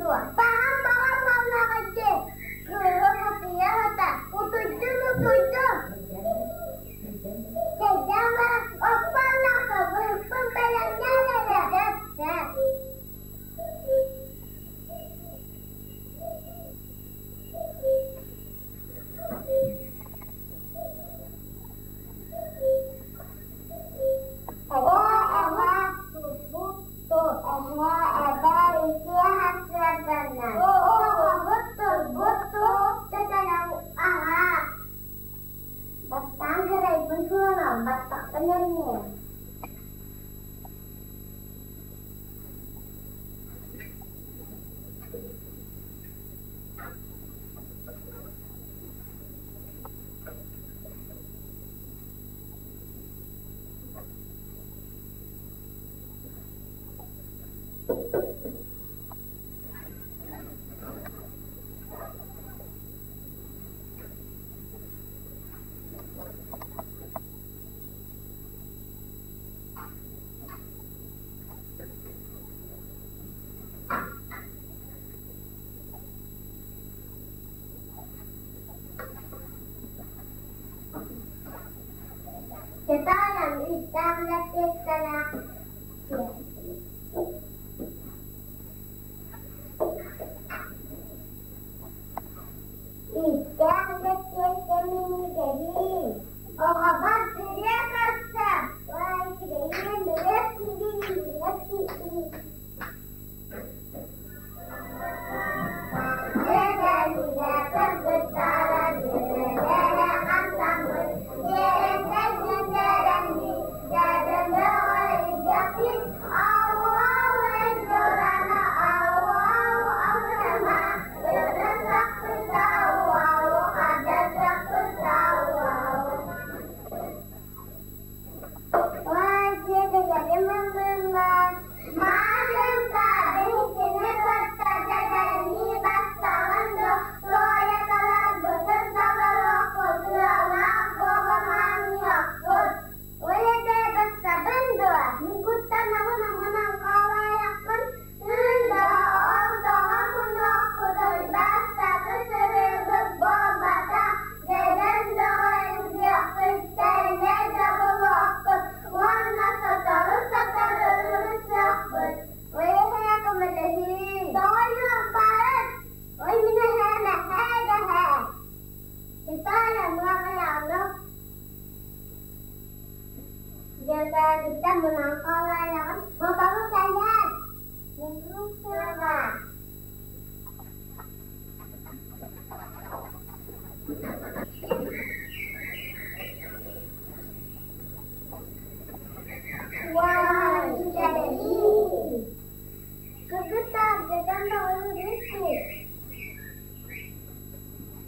дуо? Баҕам баҕам буоллаҕа дии. Кыыһым утуйа сытар. Утуйдум, утуйдум. Чэйдээн баран оппон быһыппын бэлэмнээн эрэ. Сөп. Эбээ, эһээ турбут тур, эһээ, эбээ үтүө сарсыарданнан. Оҕобут турбут тур, тэтэрэ аһаа. Бастаан сарайбын суунан, баттахпын эмниэм. Чытаайан үүттээх лэппиэскэлээх Үүттээх лэппиэскэ минньигэһиин, оҕобор бүрүө көрсө, уой үчүгэйиэн бүрүө сиибин, бүрүө сиибин.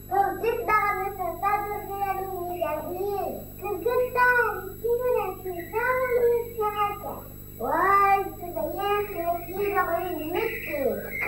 Кырдьык даҕаны сыта сылдьар минньигэһиин, кыргыттар икки гынан сыта этэ. Уой, кыдайыах киир оҕо үүммүт дии.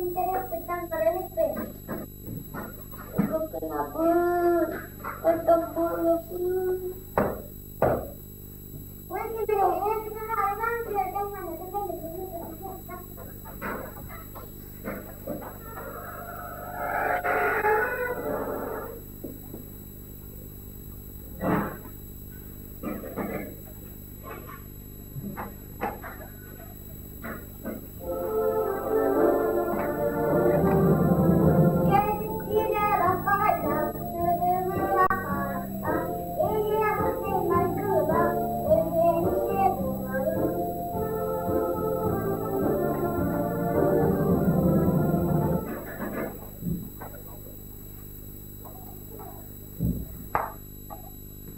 Мин төрүөхпүттэн көрөн испин. Гынабын, оттон буолабын.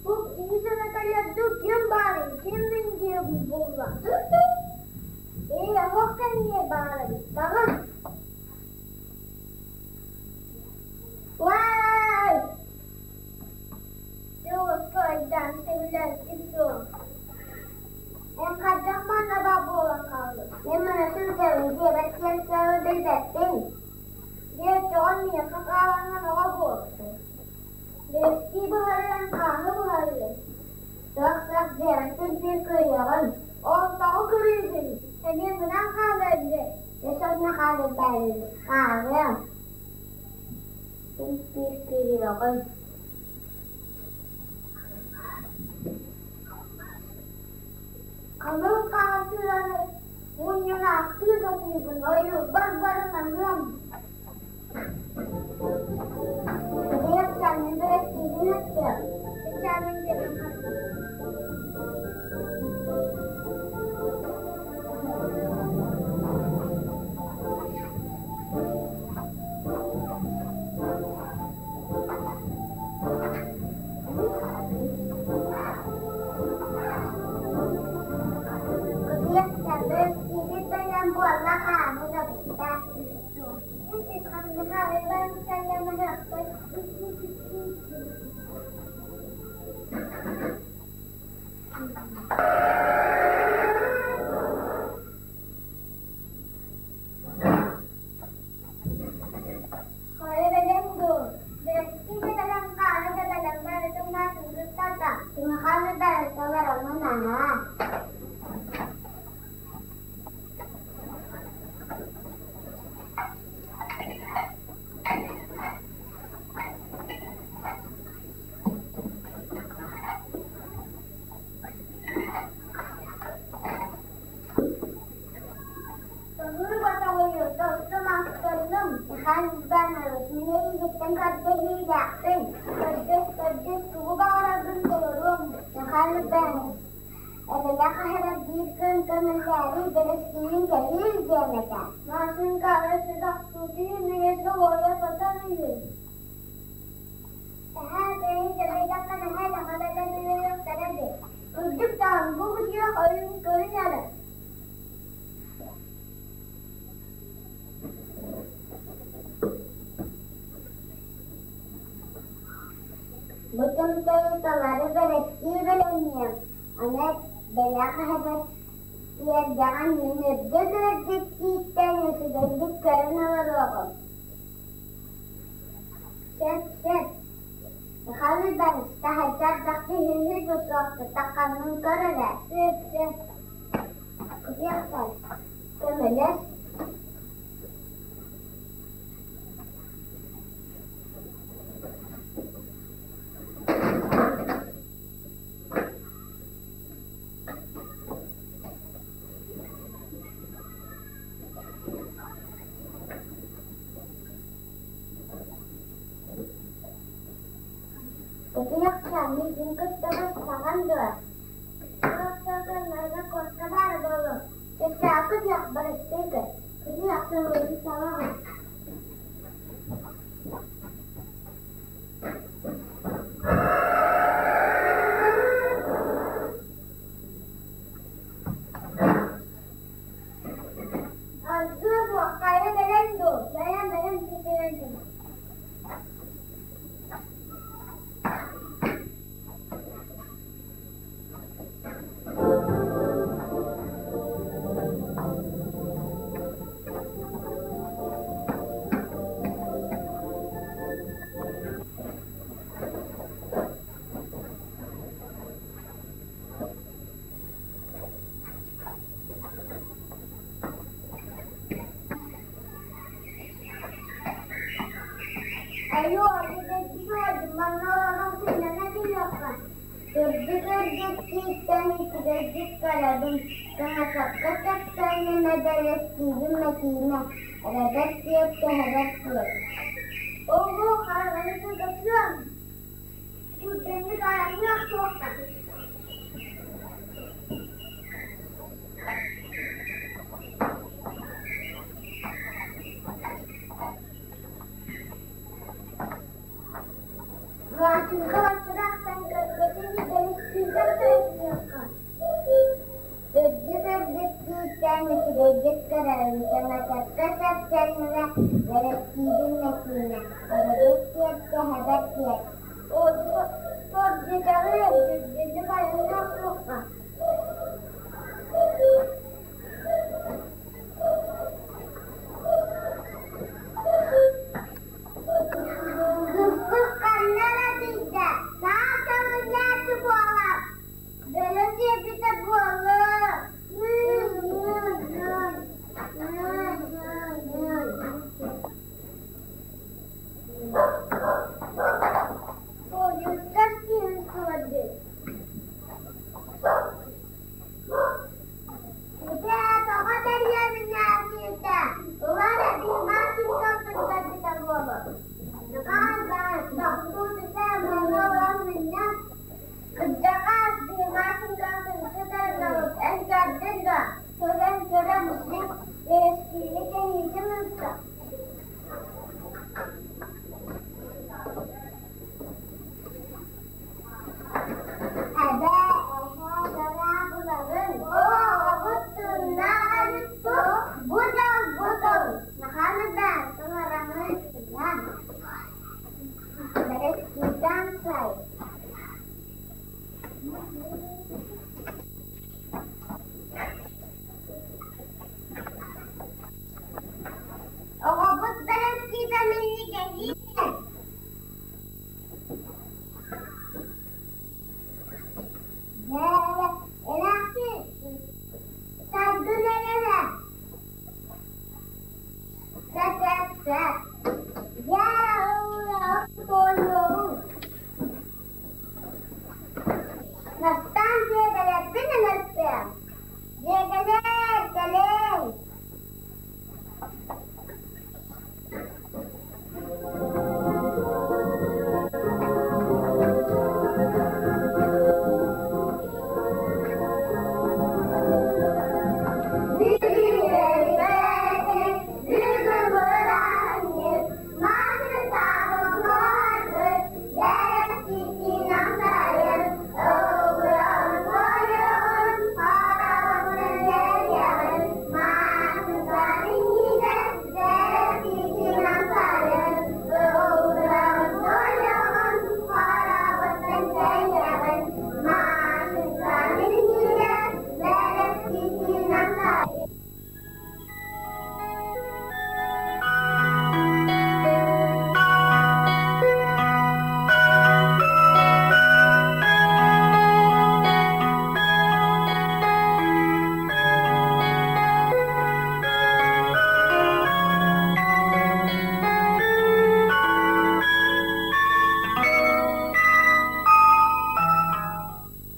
Бу кини санаталлар ким баарый, ким мин диэн буолла? Ээ, оһох кэнниэ баар эбит даҕан. Уай! Дьолуска айдаан сөбүлээбитим суох. Эн хайдах манна баар буолан хааллыҥ? Мин маны сылдьабын диэбэт диэн сыалы билбэппин. Дьэ, тоҕо миэхэ хаалаҥҥын оҕо буолтуҥ? Бэстии буһарыан хааһы буһарыан. Сах-сах дьиэҕиттэн сир кыайыаҕын. Ол тоҕо кырыыгын? Эмиэ мунан хаалыаҥ дии. Дьэ сонно хаалырбаайын. Хаалыам. Син биир кырыаҕын. Халыҥ хаасыһаны мунньунаахтыы сатыыбын, ойуурбар баран аһыам. Хайа бэлэм дуо? Бэстии да кэлэн хаана да бэлэм барытын маасыҥҥыттарда. Кимиэхэ да толороммун аһаа. Көрдөһүүлээхпин, көрдөс-көрдөс тугу баҕараргын толоруом, Михаил Иванович, эбэлээх аһарар биир күн көмүллээри бэрэскиин кэһиил диэн этэ. Машенька өссө тохтуутун уойа сотон үһү. Эһээ бэйи дьабайдахха наһаа лаҕалатан үөрүөхтэрэ дии. Кырдьык даҕаны бу кутуйах ойуун көрүн эрэ. Бу тымтайы толору бэрэскии бэлэмниэм, аны бэлэх аһыгар тиэрдэҕин мин үрдүк үрдүк тииттэн үчүгэйдик көрөн олоруоҕум. Сөп, сөп. Михаил Иванович, таһырдьа ардах түһүүһү тутуохтутахханнын көр эрэ. Сөп, сөп. Кутуйахтар, көмөлөс. Кутуйахча, миигин кытта барсаҕын дуо? Суох-суох куоска баар буолуо. Чэпчэки кутуйах барыстыы көр. Кутуйах тылын саҥаҕын. Ардыы буоххайа бэлэм дуу? Бэлэм бэлэм бүтүрэн Кырдьык үрдүк тииттэн үчүгэйдик көрөбүн, кыҥасакка тэптэнним эбэлэстиибин мэкиинэ, эбэбэр тиэт, төһөбөр тиэт. Оҕо хараҕын сытатыам, түргэнник айанныах суохтан. Маачыҥка баччыраахтан көрбөтүн бэлистииргэ тойонуохха. Үрдүк-үрдүк тииттээн үчүгэйдик көрөбүн, кыҥасакка тэптэннэ бэлэстиибин мэкиинэ, эбэбэр тиэт, төһөбөр тиэт. Тордьутаҕы түргэнник айанныах суохха. Кыыспыт ханна эрэ тиийдэ, саа көҥүллээччи буолар, бөрө сиэбитэ буолуо. Ойуттар киһи суордун. Ити тоҕо дэриэбинэ Ылар эбии сылдьарбыта буолуо. Хаан тохтуу түһэ моҥолон мунньан кырдьаҕас Димашенко эн көрдүн дуо? Көрөн-көрөн мин бэрэскиини кэһиитин ыытта. Эбээ, эһээ дорооболорун! Оҕобут тыыннаах эбит дуу? Бу дьол, бу дьол! Нахааны да таҥараҥын сыҥаан. Бэрэскиитэн сай. Оҕобут бэрэскиитэ минньигэһиэн! Дьэ, саргын эрэрэ. Сэ-сэ-сэ. Дьэ, ылла, туойуо.